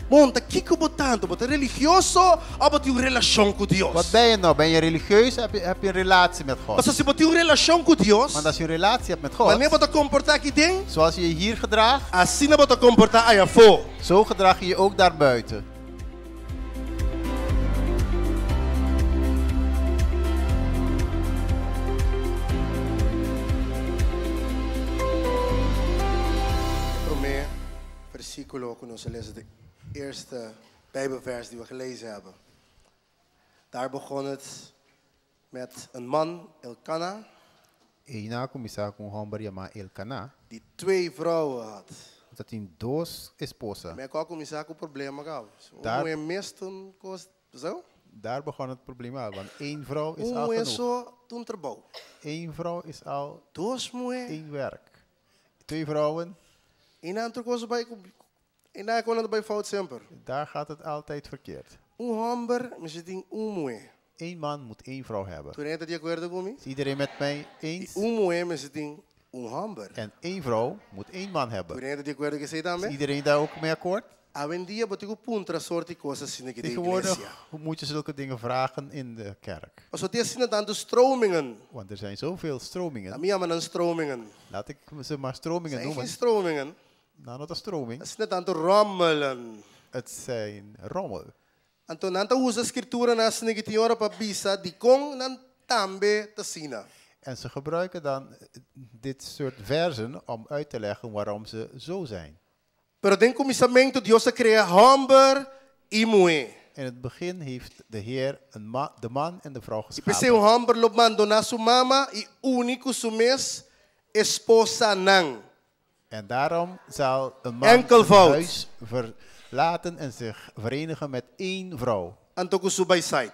Bon, ta kiko bo ta anto? Bo ta religioso òf bo tin un relashon ku Dios? Wat ben je nou? Ben je religieus of heb je een relatie met God? Pasobra si bo tin un relashon ku Dios, Want als je een relatie hebt met God, manera bo ta komportá aki den, zoals je je hier gedraagt, asina bo ta komportá aya afó. zo gedraag je je ook daarbuiten. E promé versíkulo ku nos a lesa ta e eerste Bijbelvers die we gelezen hebben. Daar begon het met een man, Elkana. Einan a kuminsá ku un hòmber yamá Elkaná. Die twee vrouwen had. Ku ta tin dos esposa. Mi a kò kuminsá ku problema kaba. Un Daar. muhé mes ta un kos, zo? Daar begon het probleem al, want één vrouw is Un al muhé genoeg. so ta un trabou. Eén vrouw is al Dos muhé. één werk. Twee vrouwen. I nan tur kos bai ku I nan kon ta bai fout semper. Daar gaat het altijd verkeerd. Un hòmber mester tin un muhé. Eén man moet één vrouw hebben. Tur hende ta di akuerdo ku mi? Is iedereen met mij I eens? un muhé mester tin un hòmber. En één vrouw moet één man hebben. Tur hende ta di akuerdo ku esei Is tambe? iedereen daar ook mee akkoord? Awendia bo tin ku puntra sorti kos asina aki den Tegenwoordig iglesia. moet je zulke dingen vragen in de kerk. Pasobra tin asina tantu stromingen. Want er zijn zoveel stromingen. Ami yama nan stromingen. Laat ik ze maar stromingen Zijn geen noemen. stromingen. Nou, not een stroming. Asina tantu rommelen. Het zijn rommel. Anto nan ta usa skrituranan asina ki tin ora pa bisa dikon nan tambe ta asina. En ze gebruiken dan dit soort verzen om uit te leggen waarom ze zo zijn. Pero den kuminsamentu Dios a krea hòmber i muhé. In het begin heeft de Heer een ma de man en de vrouw I p'esei geschapen. un hòmber lo bandoná su mama i uni ku su mes esposanan. En daarom zal een man zijn Enkelvoud. huis verlaten en zich verenigen met één vrouw. Anto ku su baisait.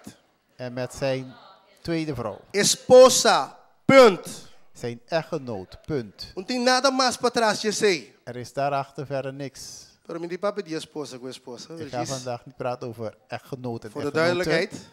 En met zijn tweede vrouw. Esposa, punt. Zijn echtgenoot, punt. Un tin nada mas patras di esei. Er is daarachter verder niks. Pero mi di papia di esposa ku esposa. Ik ga vandaag niet praten over echtgenoot en Voor de echtgenoten. duidelijkheid.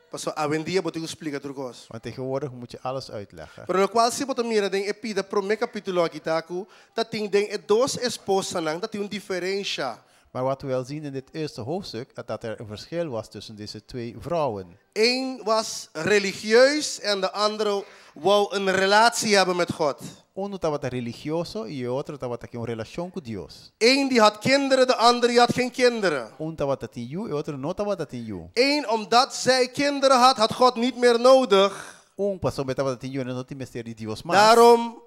Paso awendia bo tin ku splika tur kos. Want tegenwoordig moet je alles uitleggen. Pero lokual si bo ta mira den e pida promé kapítulo aki ta ku ta tin den e dos esposanan ta tin un diferensha. Maar wat we wel zien in dit eerste hoofdstuk, dat er een verschil was tussen deze twee vrouwen. Eén was religieus en de andere wou een relatie hebben met God. Uno tabata religioso y e otro tabata tin un relacion cu Dios. Eén die had kinderen, de andere die had geen kinderen. Un tabata tin yu, e otro no tabata tin yu. Eén, omdat zij kinderen had, had God niet meer nodig. Un pasobra e tabata tin yu, e no tin mester di Dios mas. Daarom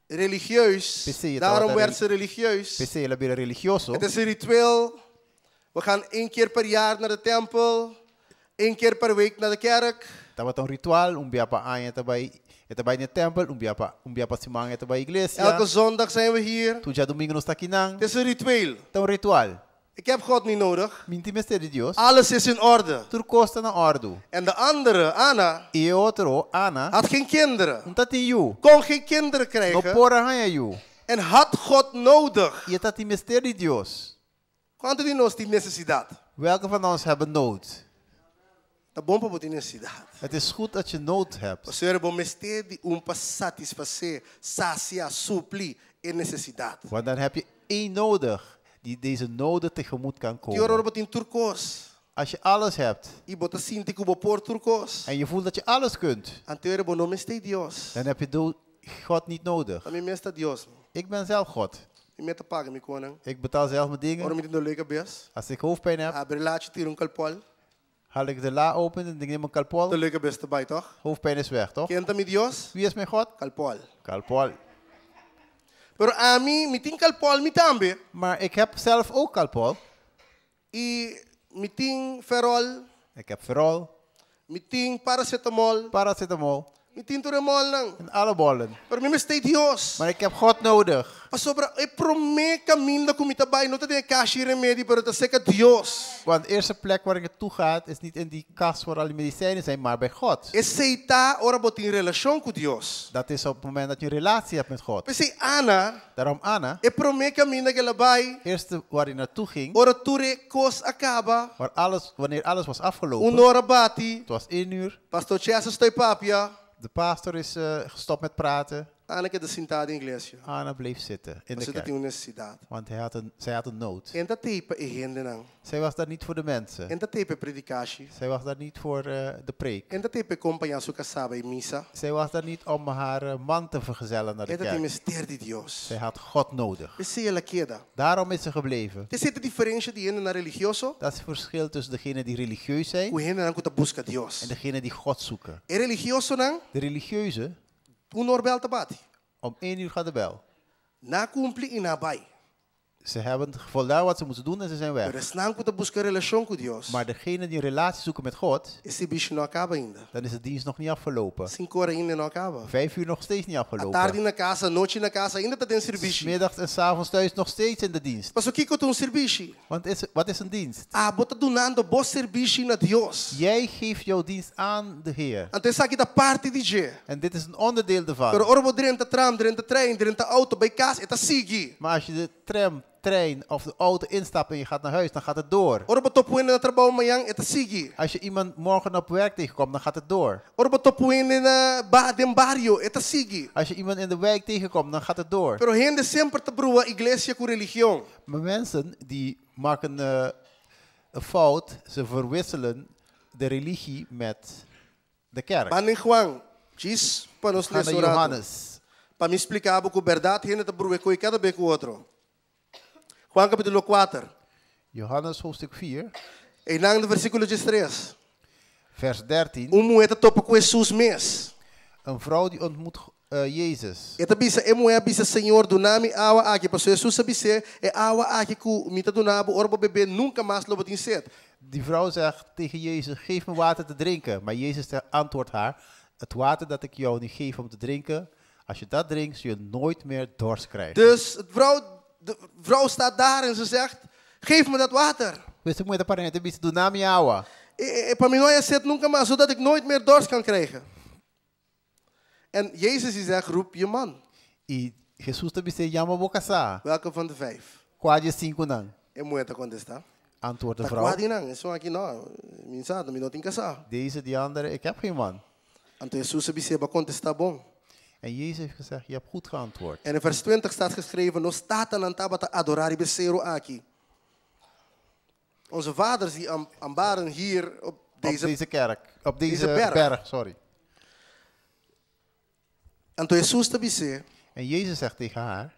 religieus. P'esei, Daarom tabata werd ze religieus. P'esei el a bira religioso. Het is een ritueel. We gaan één keer per jaar naar de tempel. Één keer per week naar de kerk. Tabata un ritual, un bia pa aña e ta bai, e ta bai na tempel, un bia pa, un bia pa siman e ta bai iglesia. Elke zondag zijn we hier. Tur djadumingu nos ta akinan. Het is een ritueel. Ta un ritual. Ik heb God niet nodig. Mi n'tin mester di Dios. Alles is in orde. Tur kos ta na òrdu. En de andere, Anna, I e otro, Ana, had geen kinderen. no tatin yu. Kon geen kinderen No krijgen. por a haña yu. En had God nodig. I e tatin mester di Dios. Kuantu di nos tin nesesidat? Welke van ons hebben nood? Ta bon pa bo tin nesesidat. Het is goed dat je nood hebt. Pasobra bo mester di un pa satisfasé, sasia, supli e nesesidat. Want dan heb je één nodig die deze noden tegemoet kan Tin ora ora komen. bo tin tur kos Als je alles hebt i bo ta sinti ku bo por tur kos, en je voelt dat je alles kunt, anto ora bo no mester Dios. dan heb je do- God niet nodig. Ta mi mes ta Dios. Ik ben zelf God. Mi mes ta paga mi konan. Ik betaal zelf mijn Ora dingen. mi tin doló di kabes, Als ik hoofdpijn heb, abri lachi tira un kalpol. haal ik de la open en ik neem een kalpol. Doló di kabes ta bai, toch? Hoofdpijn is weg, toch? Ken ta mi Dios? Wie is mijn God? Kalpol. Kalpol. Pero ami, mi tin kalpol mi tambe. Maar ik heb zelf ook kalpol. I mi tin ferol. Ik heb ferol. Mi tin paracetamol. Paracetamol. Mi tin tur e molnan. En alle bollen. Pero mi mester Dios. Maar ik heb God nodig. Pasobra e promé kaminda ku mi ta bai no ta den e kashi remedi, pero ta serka Dios. Want de eerste plek waar ik naartoe ga is niet in die kast waar al die medicijnen zijn, maar bij God. Esei ta ora bo tin relashon ku Dios. Dat is op het moment dat je een relatie hebt met God. P'esei Ana, Daarom Anna, e promé kaminda ku el a bai, eerste waar hij naartoe ging, ora tur e kos a kaba, waar alles, wanneer alles was afgelopen, un ora bati, het was 1 uur, Pastor Chester stoi papia, de pastor is gestopt met praten. Ana a keda sintá den iglesia. Ana bleef zitten in de Pasobra e kerk. tin un nesesidat. Want hij had een, zij had een nood. E n' t'ei pa e hendenan. Zij was daar niet voor de mensen. E n' t'ei pa e predikashi. Zij was daar niet voor de preek. E n' t'ei pa kompañá su kasá bai misa. Zij was daar niet om haar man te vergezellen naar de E tin kerk. mester di Dios. Zij had God nodig. P'esei el a keda. Daarom is ze gebleven. Esei ta e diferensia di hendenan religioso Dat is het verschil tussen degenen die religieus zijn ku hendenan ku ta buska Dios. en degenen die God zoeken. E religiosonan, De religieuze, un or bèl ta bati. om 1 uur gaat de bel. Nan a kumpli i nan a bai. Ze hebben voldaan wat ze moeten doen en ze zijn Pero weg. esnan ku ta buska relashon ku Dios. Maar degene die een relatie zoeken met God, E servisio no a kaba ainda. dan is de dienst nog niet afgelopen. 5 or ainda no a kaba. 5 uur nog steeds niet Atardi afgelopen. na kas, anochi na kas, ainda ta den servisio. Middags en 's avonds thuis nog steeds in de dienst. Paso kiko ta un servisio? Want wat is een dienst? Abo ta dunando bo servisio na Dios. Jij geeft jouw dienst aan de Heer. Anto esaki ta parti di dje. En dit is een onderdeel Pero ervan. ora bo drenta tram, drenta trein, drenta outo, bai kas, e ta sigui. Maar als je de tram, trein of de auto instapt en je gaat naar huis, dan gaat het door. Ora bo topa hende na trabou mañan, e ta sigui. Als je iemand morgen op werk tegenkomt, dan gaat het door. Ora bo topa hende na ba den bario, e ta sigui. Als je iemand in de wijk tegenkomt, dan gaat het door. Pero hende semper ta brua iglesia ku religion. Maar mensen die maken een fout, ze verwisselen de religie met de kerk. Ban den Juan, djis pa nos Ga naar lesa un ratu. Johannes. Pa mi splika bo ku berdat hende ta brua kos kada be ku otro. Juan kapítulo 4. Johannes hoofdstuk 4, Einan den versíkulo 3. vers 13. Un muhé ta topa ku Hesus mes. Een vrouw die ontmoet Jezus. E ta bisa, e muhé a bisa, Señor, duna mi e awa aki. Paso Hesus a bis'é, e awa aki ku mi ta duna bo, ora bo bebe, nunka mas lo bo tin set. Die vrouw zegt tegen Jezus, geef me water te drinken. Maar Jezus antwoordt haar, het water dat ik jou nu geef om te drinken, als je dat drinkt, zul je nooit meer dorst krijgen. Dus de vrouw staat daar en ze zegt, geef me dat water. Dus e muhé ta para, ta bisa, duna mi awa. E, pa mi no haya set nunka mas, zodat ik nooit meer dorst kan krijgen. En Jezus die zegt, roep je man. I Hesus ta bis'é, yama bo kasá. Welke van de vijf? Kua di e sinkunan? E muhé ta kontestá. Antwoordt de Ta vrouw. kua di nan, esun aki no, mi n' sa, mi no tin kasá. Deze, die andere, ik heb geen man. Anto Hesus a bis'é, b'a kontestá bon. En Jezus heeft gezegd, je hebt goed geantwoord. En in vers 20 staat geschreven, nos tatanan tabata adorá riba e seru aki. Onze vaders die aanbaden hier op deze, Op deze kerk, op deze, deze berg. berg. Sorry. Anto Hesus ta bis'é, En Jezus zegt tegen haar,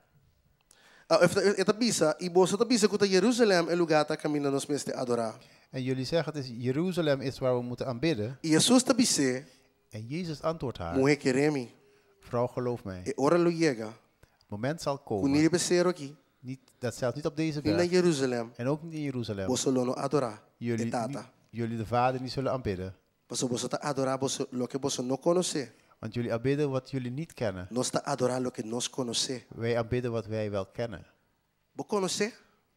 ah, e ta bisa, i boso ta bisa ku ta Jerusalèm e lugá ta kaminda nos mester adorá. En jullie zeggen, het is Jeruzalem is waar we moeten aanbidden. I Hesus ta bis'é, En Jezus antwoordt haar, muhé, kere mi, vrouw, geloof mij. e ora lo yega, Het moment zal ku komen, ni riba e seru aki, niet, dat zelfs niet op deze ni na berg Jerusalèm, en ook niet in Jeruzalem, boso lo no adorá, e jullie, tata. niet- jullie de Vader niet zullen aanbidden. Paso boso ta adorá boso, loke boso no konosé. Want jullie aanbidden wat jullie niet kennen. Nos ta adorá loke nos konosé. Wij aanbidden wat wij wel kennen. Bo konosé?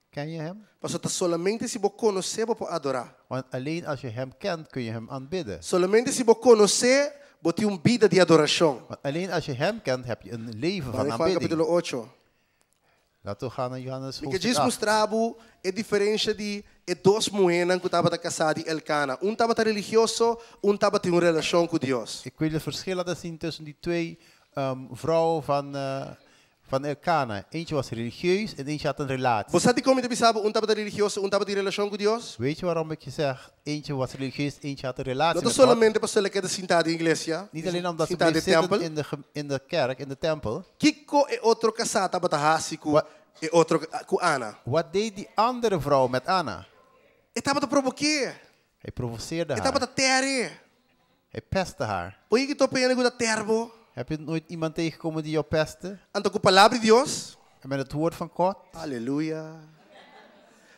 Ken je hem? Paso ta solamente si bo konosé bo por adorá. Want alleen als je hem kent, kun je hem aanbidden. Solamente si bo konosé, bo tin un bida di adorashon. Want alleen als je hem kent, heb je een leven van Juan aanbidding. kapítulo 8. Laten we gaan naar Johannes Mi ke hoofdstuk djis 8. mustra bo e diferensia di e dos muhénan ku tabata kasá di Elkana. Un tabata religioso, un tabatin un relashon ku Dios. Ik wil het verschil laten zien tussen die twee vrouwen van Elkana. Eentje was religieus en eentje had een relatie. Bo sa dikon mi ta bisa bo un tabata religioso, un tabatin relashon ku Dios? Weet je waarom ik je zeg? Eentje was religieus, eentje had een relatie No met God. solamente pasobra el a keda sintá den iglesia, Niet alleen omdat ze sintá bleef den zitten tèmpel. in de kerk, in de tempel. Kiko e otro kasá tabata hasi ku Wat? e otro ku Ana. Wat deed die andere vrouw met Anna? E tabata provok'é. Hij provoceerde E haar. tabata tèr e. Hij pestte haar. Bo yega di topa hende ku ta tèr bo? Heb je nooit iemand tegengekomen die jou pestte? Anto ku palabra di Dios? En met het woord van God? Aleluya.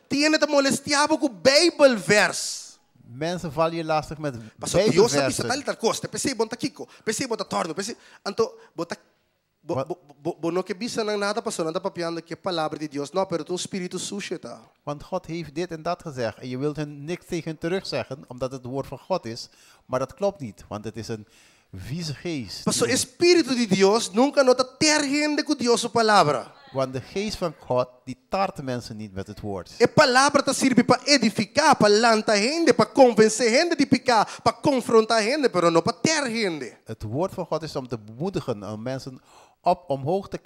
Tin hende ta molestiá bo ku Bijbelvers. Mensen vallen je lastig met Paso Dios a bisa Bijbelversen. tal tal kos, p'esei bo n' ta kiko, p'esei bo ta tòrnu, p'esei anto bo ta bo Wat? bo bo, bo no ke bisa nan nada paso nan ta papiando ku e palabra di Dios. No, pero ta un spiritu sushi e ta. Want God heeft dit en dat gezegd. En je wilt hun niks tegen hun terugzeggen, omdat het het woord van God is. Maar dat klopt niet, want het is een vieze geest. Paso e spiritu di Dios nunka no ta tèr hende ku Dios su palabra. Want de geest van God, die tart mensen niet met het woord. E palabra ta sirbi pa edifiká, pa lanta hende, pa konvensé hende di piká, pa konfrontá hende, pero no pa tèr hende. Het woord van God is om te bemoedigen, om mensen op omhoog te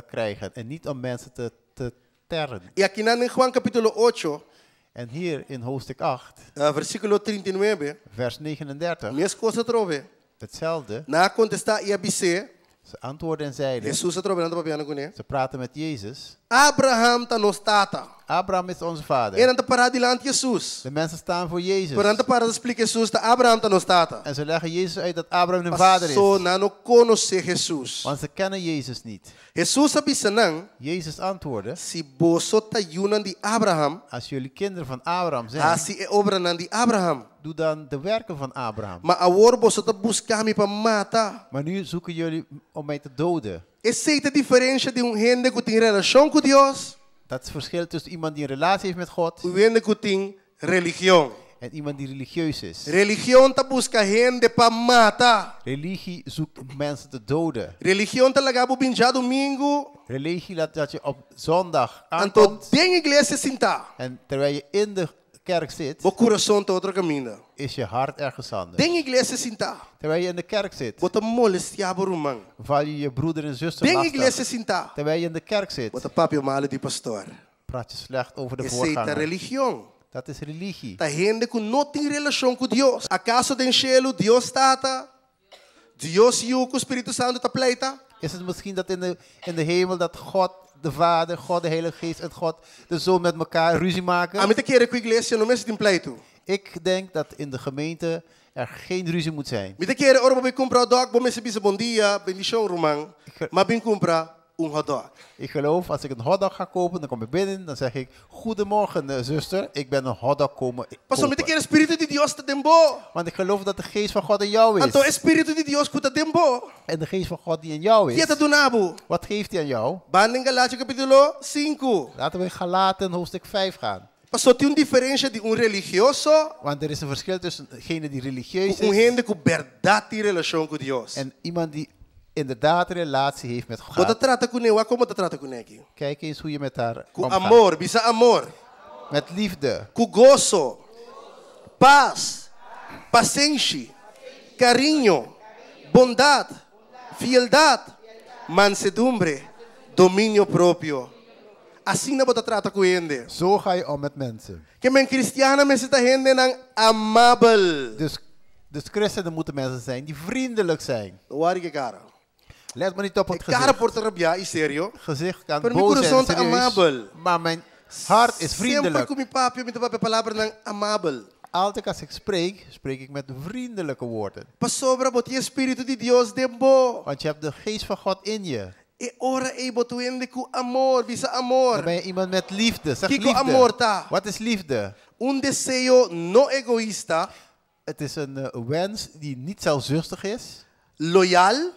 krijgen en niet om mensen te tergen. I akinan den Juan kapítulo 8, En hier in hoofdstuk 8, versíkulo 39, vers 39, meskos atrobe. Hetzelfde. Nan a kontestá i a bis'é, Ze antwoordden en zeiden, Hesus atrobe nan ta papiando kuné. Ze praten met Jezus. Abraham ta nos tata. Abraham is onze vader. E hendenan ta pará dilanti Hesus. De mensen staan voor Jezus. Pero nan ta para ta splika Hesus ta Abraham ta nos tata. En ze leggen Jezus uit dat Abraham hun vader Paso is. nan no konosé Hesus. Want ze kennen Jezus niet. Hesus a bisa nan, Jezus antwoordde, Si boso ta yunan di Abraham, Als jullie kinderen van Abraham zijn, hasi e obranan di Abraham. doe dan de werken van Abraham. Ma awor boso ta buska mi pa mata. Maar nu zoeken jullie om mij te doden. Esei ta e diferensha di un hende ku tin relashon ku Dios Dat is het verschil tussen iemand die een relatie heeft met God i un hende ku tin religion. en iemand die religieus is. Religion ta buska hende pa mata. Religie zoekt om mensen te doden. Religion ta laga bo bin djadumingu. Religie laat dat je op zondag Anto aankomt den iglesia sintá. en terwijl je in de kerk zit, Bo kurason ta otro kaminda. is je hart ergens anders. Den iglesia sintá. Terwijl je in de kerk zit, Bo ta molestiá bo ruman. val je je broeder en zuster Den lastig. iglesia sintá. Terwijl je in de kerk zit, Bo ta papia malu di pastor. praat je slecht over de Esei ta voorganger. religion. Dat is religie. Ta hende ku no tin relashon ku Dios. Akaso den shelu Dios Tata, Dios Yu ku Spiritu Santu ta pleita? Is het misschien dat in de hemel dat God de Vader, God de Heilige Geest en God de Zoon met elkaar ruzie maken? Ami ta kere ku iglesia no mester tin pleitu. Ik denk dat in de gemeente er geen ruzie moet zijn. Mi ta kere ora bo bai kumpra hotdog, bo mester bisa bon dia, bendishon ruman, m'a bin kumpra un hotdog. Ik geloof, als ik een hotdog ga kopen, dan kom ik binnen, dan zeg ik, goedemorgen eh, zuster, ik ben een hotdog komen Pasobra mi ta kopen. kere spiritu di Dios ta den bo. Want ik geloof dat de geest van God in jou Anto is. e spiritu di Dios ku ta den bo. En de geest van God die in jou Ki e ta is. duna bo? Wat geeft hij aan jou? Ban den Galatia kapítulo 5. Laten we in Galaten hoofdstuk 5 gaan. Paso tin un diferensha di un religioso Want er is een verschil tussen degene die religieus ku un is hende ku bèrdat tin relashon ku Dios. en iemand die inderdaad een relatie heeft met Bo ta God. trata kuné, wak kon bo ta trata kuné aki. Kijk eens hoe je met haar Ku omgaat. amor, bisa amor. Met liefde, Ku goso, pas, pasenshi, kariño, bondat, fieldat, mansedumbre, dominio propio. Asina bo ta trata ku hende. Zo ga je om met mensen. Ke men kristiannan mester ta hendenan amabel. Dus christenen moeten mensen zijn die vriendelijk zijn. No wak e kara. Let maar niet op het E kara gezicht. por ta rabiá i serio. Gezicht kan Pero mi boos zijn, kurason ta serieus, amabel. Maar mijn hart is Semper vriendelijk. ku mi papia, mi ta papia palabranan amabel. Altijd als ik spreek, spreek ik met vriendelijke woorden. Pasobra bo tin e spiritu di Dios den bo. Want je hebt de geest van God in je. E ora ei bo ta un hende ku amor, bisa amor. Dan ben je iemand met liefde. Zeg Kiko liefde. amor ta? Wat is liefde? Un deseo no egoista, Het is een wens die niet zelfzuchtig is. loyal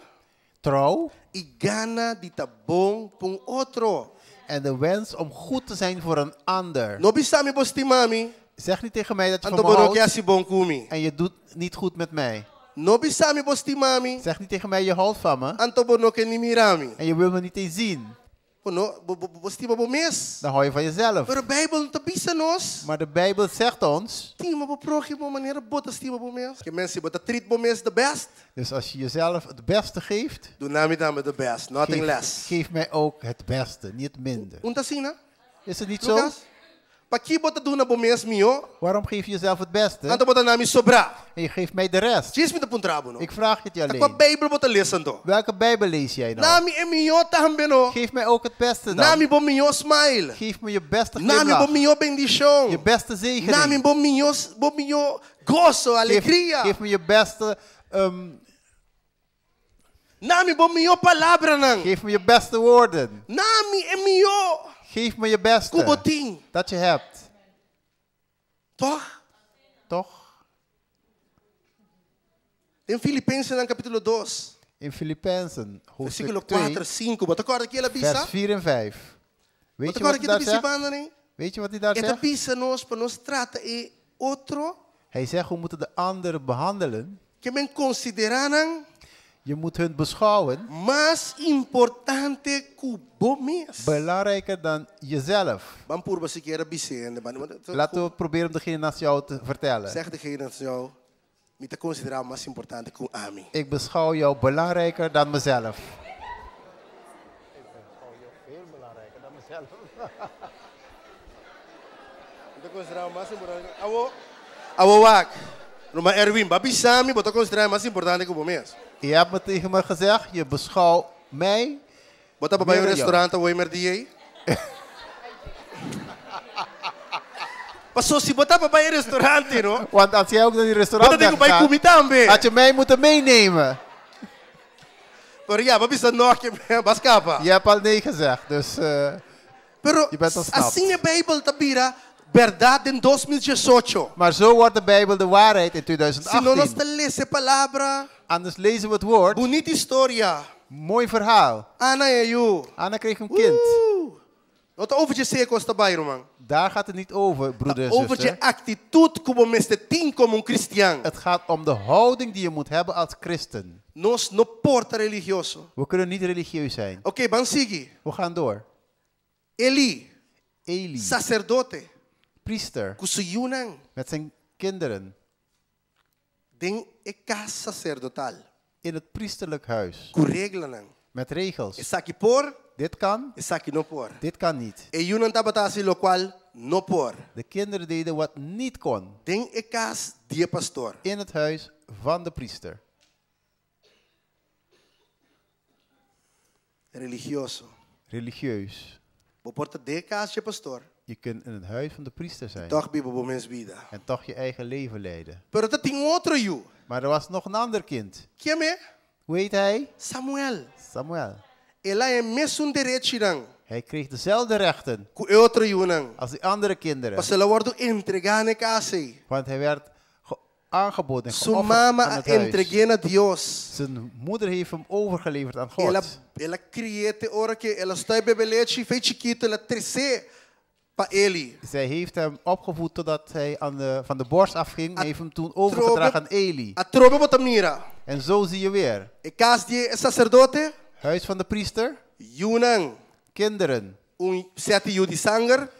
Trouw. i gana di ta bon pa un otro. En de wens om goed te zijn voor een ander. No bisa mi bo stima mi, Zeg niet tegen mij dat je anto van me bo no ke houdt hasi bon ku mi. en je doet niet goed met mij. No bisa mi bo stima mi, Zeg niet tegen mij je houdt van me anto bo no ke ni mira mi. en je wil me niet eens zien. Bo no, bo, bo, bo stima bo mes. Dan hou je van jezelf. Pero Bijbel ta bisa nos. Maar de Bijbel zegt ons, Stima bo próhimo manera bo ta stima bo mes. Ke men si bo ta treat bo mes the best, dus als je jezelf het beste geeft, duna mi tambe the best, nothing geef, less. geef mij ook het beste, niet het minder. Un ta asina? Is het niet zo? Lucas? Pakiko bo ta duna bo mes mihó? Waarom geef je jezelf het beste Anto bo ta duna mi sobrá. en je geeft mij de rest? Djis mi ta puntra bo no. Ik vraag het je Ta kua alleen. Bijbel bo ta lesa anto? Welke Bijbel lees jij nou? Duna mi e mihó tambe no. Geef mij ook het beste Duna dan. mi bo mihó smile. Geef me je beste Duna mi bo glimlach. mihó bendishon. Je beste Duna mi zegening. bo mihó bo mihó goso, Geef, alegria. geef me je beste, Duna mi bo mihó palabranan. geef me je beste woorden. Duna mi e mihó. Geef me je beste. Ku bo tin. Dat je hebt. Toch? Toch? Den Filipensenan kapítulo 2. In Filippenzen, hoofdstuk Versíkulo 2, 4, 5. Bo ta kòrda kiko el a bisa? vers 4 en 5. Weet Wat je wat kiki hij ta daar bisa zegt? banda, nee? Weet je wat hij daar E ta zegt? bisa nos pa nos trata e otro Hij zegt, we moeten de anderen behandelen. ke men konsiderá nan Je moet hun beschouwen mas importante ku bo mes. belangrijker dan jezelf. Ban purba sikiera bis'é, Laten we proberen om degene naast jou te vertellen. Zeg degene naast jou, mi ta konsiderá mas importante ku ami. Ik beschouw jou belangrijker dan mezelf. jezelf. Bo ta konsiderá mi mas importante ku. Awo, awo wak. Ruman Erwin, bo a bisa mi bo ta konsiderá mi mas importante ku bo mes. Je hebt me tegen me gezegd, je beschouwt mij Bo ta pa bai meer un dan jou. restaurant awo merdí ei? Paso si bo ta pa bai e restaurante, no? Want als jij ook naar die Bo restaurant ta tin bent ku bai gegaan, ku mi tambe. had je mij moeten meenemen. Pero ya, bo a bisa no ke bo a skapa. Je hebt al nee gezegd, dus eh, Pero je bent ontsnapt. asina e Beibel ta bira bèrdat den 2018. Maar zo wordt de Bijbel de waarheid in Si no nos 2018. ta lesa e palabra, Anders lezen we het woord. bunita historia. Mooi verhaal. Ana e yu. Anna kreeg een kind. Oeh. No ta over dje esei kos ta bai, ruman. Daar gaat het niet over, broeder en Over dje zuster. aktitut ku bo mester tin komo un kristian. Het gaat om de houding die je moet hebben als christen. Nos no por ta religioso. We kunnen niet religieus zijn. Oké, ban sigui. We gaan door. Eli, Eli, saserdote, priester, ku su yunan met zijn kinderen den e kas saserdotal, in het priesterlijk huis. ku reglanan. Met regels. Esaki por, Dit kan, esaki no por. dit kan niet. E yunan tabata hasi lokual no por. De kinderen deden wat niet kon Den e kas di e pastor. in het huis van de priester. Religioso. Religieus. Bo por ta den e kas di e pastor. Je kunt in het huis van de priester zijn Tòg biba bo mes bida. en toch je eigen leven leiden. Pero tabatin un otro yu. Maar er was nog een ander kind. Ken e? Hoe heet hij? Samuel. Samuel. El a haña mesun derechinan Hij kreeg dezelfde rechten ku e otro yunan. als die andere kinderen. Pasobra el a wòrdu entregá na e kas ei. Want hij werd aangeboden en Su geofferd mama aan a het huis. entreg'é na Dios. Zijn moeder heeft hem overgeleverd aan El a, God. el a kri'é te ora ku el a stòp bebe lechi, fo'i chikitu, el a tres'é pa Eli. Zij heeft hem opgevoed totdat hij van de borst afging en heeft hem toen overgedragen aan Eli. Atrobe bo ta mira. En zo zie je weer. E kas di e saserdote, Huis van de priester, yunan, kinderen, un sèt di yu di sanger,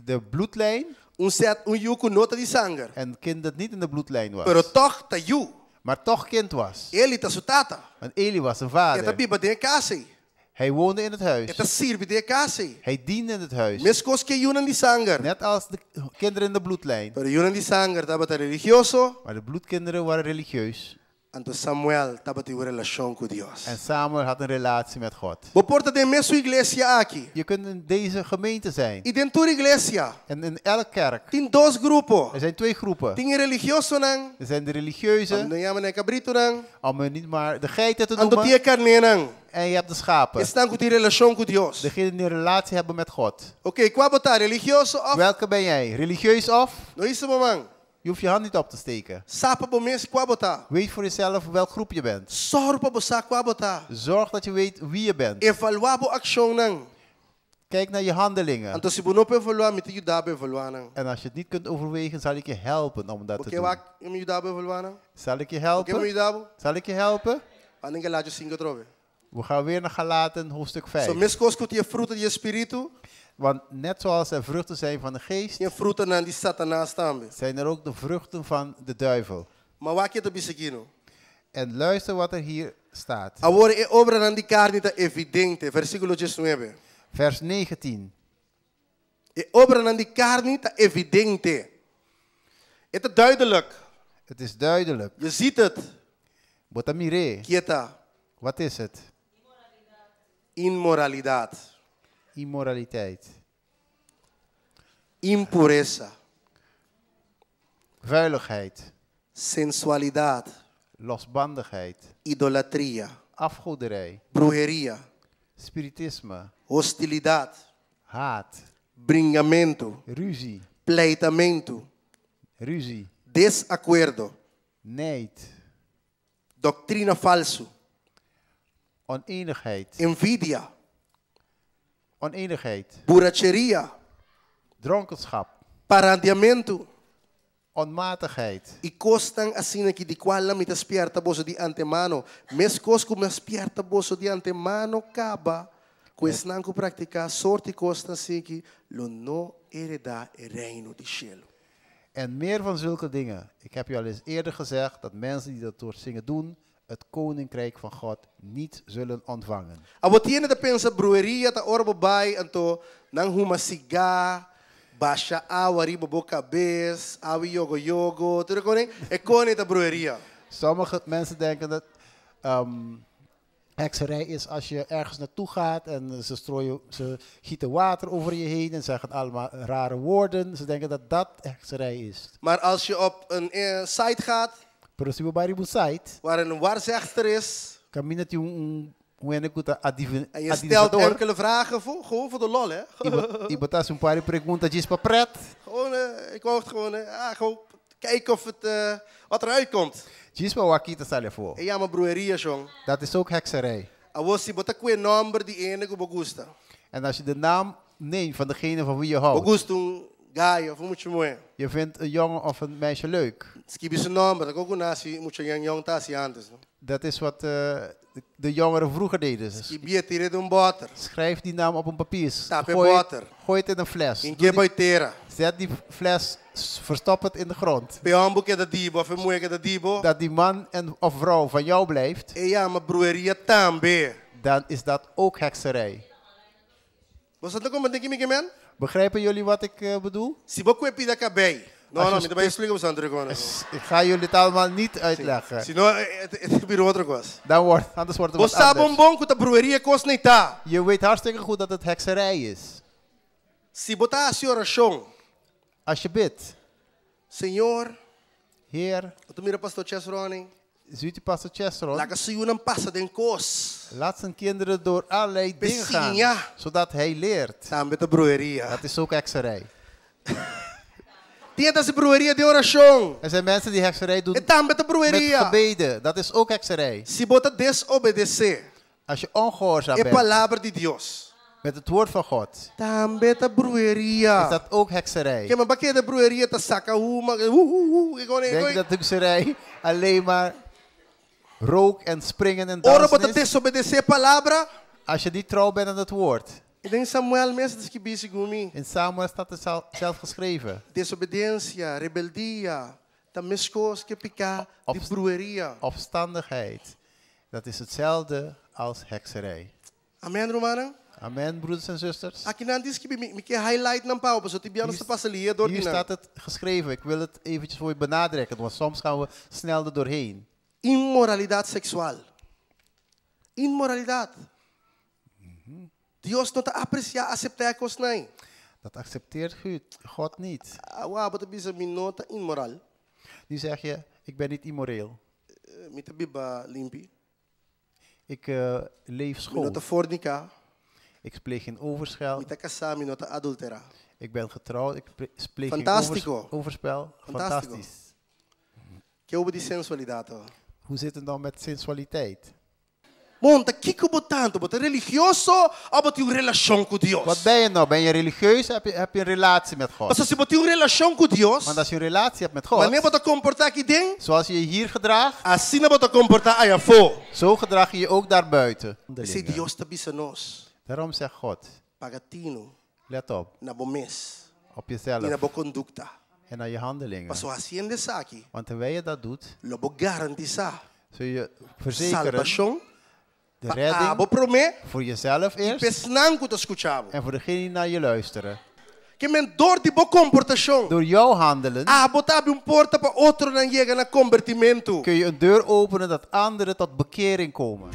de bloedlijn un sèt un yu ku no ta di sanger. en kind dat niet in de bloedlijn was. Pero tòg ta yu. Maar toch kind was. Eli ta su tata. Want Eli was zijn E ta vader. biba den e kas ei. Hij woonde in het E huis. ta sirbi den e kas ei. Hij diende in het huis. Meskos ku e yunan di sanger. Net als de kinderen in de bloedlijn. Pero yunan di sanger tabata religioso, Maar de bloedkinderen waren religieus. anto Samuel tabatin un relashon ku Dios. En Samuel had een relatie met God. Bo por ta den mesun iglesia aki. Je kunt in deze gemeente zijn. I den tur iglesia En in elke kerk. tin dos grupo. Er zijn twee groepen. Tin e religiosonan, Er zijn de religieuzen, no yama nan kabritunan, om hun niet maar de geiten te anto tin noemen. e karnénan. En je hebt de schapen. Esnan ku tin relashon ku Dios. Degene die een relatie hebben met God. Oké, kua bo ta religioso òf Welke ben jij? Religieus of? No hisa bo man. Je hoeft je hand niet op te steken. Sa pa bo mes kua bo ta. Weet voor jezelf welk groep je bent. Sòru pa bo sa kua bo ta. Zorg dat je weet wie je bent. Evaluá bo akshonnan. Kijk naar je handelingen. Anto si bo no por evaluá, mi ta yuda bo evaluá nan. En als je het niet kunt overwegen, zal ik je helpen om dat te Bo ke doen. wak mi yuda bo evaluá nan? Zal ik je Bo ke mi helpen? yuda bo? Zal ik je helpen? Ban den Galationan 5 atrobe. We gaan weer naar Galaten hoofdstuk So 5. meskos ku tin fruta di spiritu, Want net zoals er vruchten zijn van de geest, tin frutanan di Satanas tambe. zijn er ook de vruchten van de duivel. Ma wak kiko e ta bisa akino. En luister wat er hier staat. Awor e obranan di karni ta evidente, versíkulo 19. Vers 19. E obranan di karni ta evidente. Het is duidelijk. Het is duidelijk. Je ziet het. Bo ta mir'é. Kiko e ta. Wat is het? Inmoralidat, Immoraliteit. Impuresa, Vuiligheid. Sensualidat, Losbandigheid. Idolatria, Afgoderij. Bruheria, Spiritisme. Hostilidat, Haat. Bringamentu, Ruzie. Pleitamentu, Ruzie. Desakuerdo, Nijd. Doktrina falsu, Onenigheid. Envidia, Onenigheid. Buracheria, Dronkenschap. Parandiamentu Onmatigheid. I kosnan asina aki di kual mi ta spièrta boso di antemano. Meskos ku mi a spièrta boso di antemano kaba, ku esnan ku praktiká sorto di kosnan asina lo no heredá e reino di shelu. En meer van zulke dingen. Ik heb u al eens eerder gezegd dat mensen die dat soort dingen doen, het koninkrijk van God niet zullen ontvangen. Abo tin hende ta pensa brueria ta ora bo bai anto nan huma sigá, basha awa riba bo kabes, awa yogo yogo, tur e kos e kos ta brueria. Sommige mensen denken dat hekserij is als je ergens naartoe gaat en ze strooien, ze gieten water over je heen en zeggen allemaal rare woorden. Ze denken dat dat hekserij is. Maar als je op een site gaat, Pero si bo bai riba un site, waar een waarzegster is, kaminda tin un hende ku ta en je stelt adivinador, enkele vragen voor, gewoon voor de lol, hè? I bo ta hasi un par di pregunta djis pa pret. Gewoon, ik wou het gewoon, ah, gewoon kijken of het, wat eruit komt. Djis pa wak kiko ta sali afó. E yama brueria, shon. Dat is ook hekserij. Awor si bo ta kue nòmber di hende ku bo gusta. En als je de naam neemt van degene van wie je Bo houdt. gusta un gai òf un mucha muhé. Je vindt een jongen of een meisje leuk. Skibi su nòmber, ta ku nasi mucha yan yong ta hasi antes. No? Dat is wat de jongeren vroeger deden. Dus Skibié, tir'é den un bòter. schrijf die naam op een papier. Tapa e Gooi, bòter. gooi het in een fles. In Doe ke bai tera. Zet die fles, verstop het in de grond. P'e hòmber keda di bo, òf e muhé keda di bo. Dat die man en, of vrouw van jou blijft, E yama brueria tambe. Dan is dat ook hekserij. Boso ta komprondé kiko mi ke men? Begrijpen jullie wat ik bedoel? Si bo kue pida kabei. No, Als no, je mi ta bai splika boso otro kos. Ik ga jullie het allemaal niet uitleggen. Si no, e bira otro kos. Anders wordt het Bo wat sa bon anders. bon ku ta brueria e kos ei ta. Je weet hartstikke goed dat het hekserij is. Si bo ta hasi orashon. Als je bidt. Señor, Heer, bo ta mira pastor Chesron. Ziet u pastor Chesron? Laga su yunan pasa den kos. Laat zijn kinderen door allerlei dingen gaan, P'e siña. zodat hij leert. Tambe ta brueria. Dat is ook hekserij. Tin hende ta hasi brueria den orashon. Er zijn mensen die hekserij doen E tambe ta met brueria. gebeden. Dat is ook hekserij. Si bo ta desobedesé Als je ongehoorzaam e bent palabra di Dios. Met het woord van God, Tambe ta brueria. Is dat ook hekserij. Ke men bo ta kere brueria ta saka huma, hu hu hu, Denk je dat hekserij alleen maar rook en springen en Ora dansen bo ta is? desobedesé palabra. Als je niet trouw bent aan het woord. I den Samuel mes ta skibí segun mi. In Samuel staat het zelf geschreven. Desobedensia, rebeldia, ta meskos ku piká di brueria. Opstandigheid. Dat is hetzelfde als hekserij. Amen, rumannan? Amen, broeders en zusters. Akinan ta skibí, mi ke highlight nan pa bo, pasobra tin biaha nos ta pasa lihe door Hier di nan. staat het geschreven. Ik wil het eventjes voor je benadrukken, want soms gaan we snel er doorheen. Inmoralidat seksual. Inmoralidat. Dios no ta apresiá, aseptá e kosnan ei. Dat accepteert God niet. Ah, bo ta bisa mi no ta inmoral. Nu zeg je, ik ben niet immoreel. Mi ta biba limpi. Ik leef Mi schoon. no ta forniká. Ik pleeg geen overspel. Mi ta kasá, mi no ta adulterá. Ik ben getrouwd, ik pleeg geen Fantástiko. overspel. Fantástiko. Fantastisch. Ke over di sensualidat? Oh? Hoe zit het dan met sensualiteit? Bon, ta kiko bo ta anto, bo ta religioso òf bo tin un relashon ku Dios? Wat ben je nou? Ben je religieus? Heb je een relatie met God? Pasobra si bo tin un relashon ku Dios, Want als je een relatie hebt met God, manera bo ta komportá aki den, zoals je je hier gedraagt, asina bo ta komportá ayafó. Zo gedraag je je ook daarbuiten. P'esei Dios ta bisa nos, Daarom zegt God, paga tinu let op, na bo mes op i jezelf na bo kondukta. En naar je handelingen. Pasobra hasiendo esaki, Want terwijl je dat doet, lo bo garantisá zul je verzekeren salbashon de pa redding abo promé voor jezelf eerst p'esnan ku ta skucha bo. En voor degene die naar je luisteren. Ke men dor di bo komportashon. Door jouw handelen Abo ta habri un porta pa otronan yega na kombertimentu. Kun je een deur openen dat anderen tot bekering komen.